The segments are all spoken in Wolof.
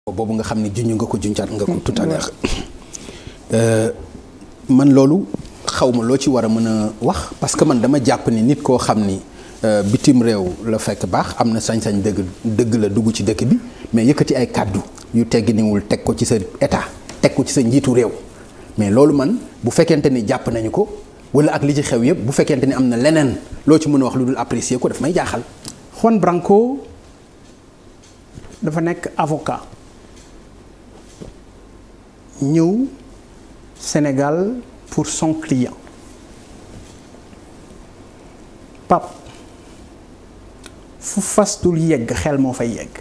boobu nga xam ni junj nga ko junjaat nga ko tout à l'heure man loolu xaw ma loo ci war a mën a wax parce que man dama jàpp ni nit koo xam ni bitim réew la fekk baax am na sañ-sañ dëgg la dugg ci dëkk bi mais yëkkati ay kàddu yu tegginiwul teg ko ci sa état teg ko ci sa njiitu réew mais loolu man bu fekkente ni jàpp nañu ko wala ak li ci xew yëpp bu fekkente ni am na leneen loo ci mën a wax lu dul apprécier ko daf may jaaxal. Juan Branco dafa nekk avocat ñëw Sénégal pour son client Pape fu fas dul yegg xel moo fay yegg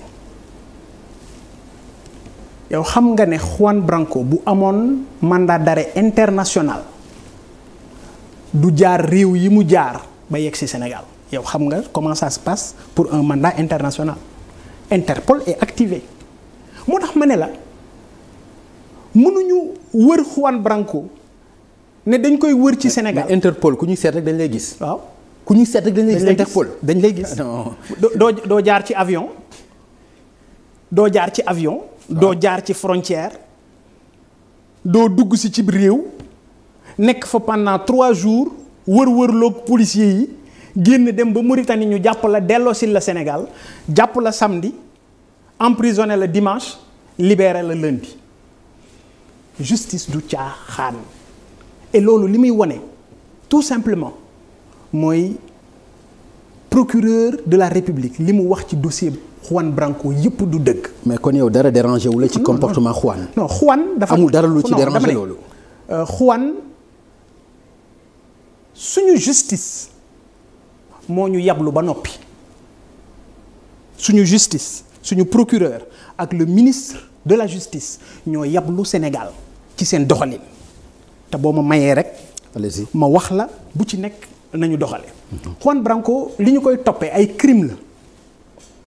yow xam nga ne Juan Branco bu amoon mandat d'arrêt international du jaar réew yi mu jaar ba yegg ci Sénégal yow xam nga comment ça se passe pour un mandat international Interpol est activé moo tax ma ne la mënuñu wër Juan Branco ne dañ koy wër ci Sénégal. mais Interpol ku ñu seet rek dañ lay gis. waaw ku ñu seet rek dañ lay gis Interpol dañ lay gis. doo jaar ci avion. doo jaar ci avion. doo jaar ci frontière. doo dugg si ci réew. nekk fa pendant 3 jours wër-wërloog policiers yi génn dem ba Mauritanie ñu jàpp la delloosi la Sénégal jàpp la samedi emprisonné la dimanche libéré la lundi. justice du caaxaan et loolu li muy wone tout simplement mooy procureur de la République li mu wax ci dossier Juan Branco yëpp du dëgg. mais kon yow dara dérangé wu la ci comportement Juan. non Juan dafa amul dara lu ci dérangé loolu. Juan suñu justice moo ñu yablu ba noppi suñu justice suñu procureur ak le ministre de la justice ñoo yablu Sénégal ci seen doxalin te boo ma mayee rek. allez-y ma wax la bu ci nekk nañu doxale Juan Branco li ñu koy toppee ay crime la